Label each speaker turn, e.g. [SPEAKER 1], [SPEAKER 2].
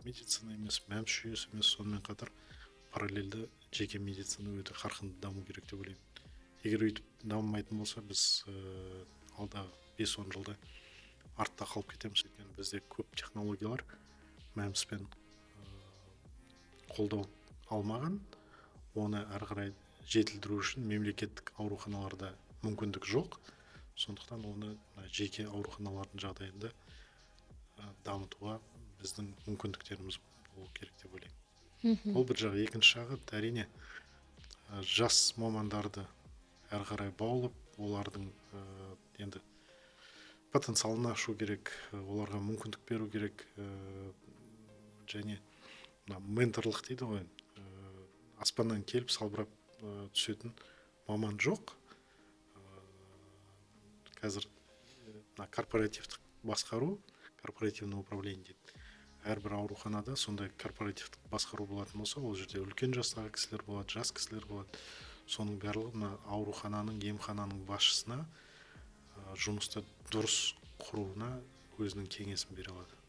[SPEAKER 1] Медицина емес, МӘМС жүйесі емес, сонымен қатар параллельді жеке медицина өте қарқынды даму керек деп ойлаймын. Егер өйтіп дамымайтын болса, біз алдағы 5-10 жылда артта қалып кетеміз, өйткені бізде көп технологиялар МӘМСпен қолдау алмаған. Оны әрі қарай жетілдіру үшін мемлекеттік ауруханаларда мүмкіндік жоқ. Сондықтан оны мына жеке ауруханалардың жағдайында дамытуға біздің мүмкіндіктеріміз болу керек деп ойлаймын. Ол бір жағы. Екінші жағы, әрине, жас мамандарды әрі қарай баулып, олардың енді потенциалын ашу керек, оларға мүмкіндік беру керек. Және мына менторлық дейді ғой, аспаннан келіп салбырап түсетін маман жоқ. Қазір мына корпоративтік басқару, корпоративное управление дейді, әрбір ауруханада сондай корпоративтік басқару болатын болса, ол жерде үлкен жастағы кісілер болады, жас кісілер болады. Соның барлығы мына аурухананың, емхананың басшысына жұмысты дұрыс құруына өзінің кеңесін бере алады.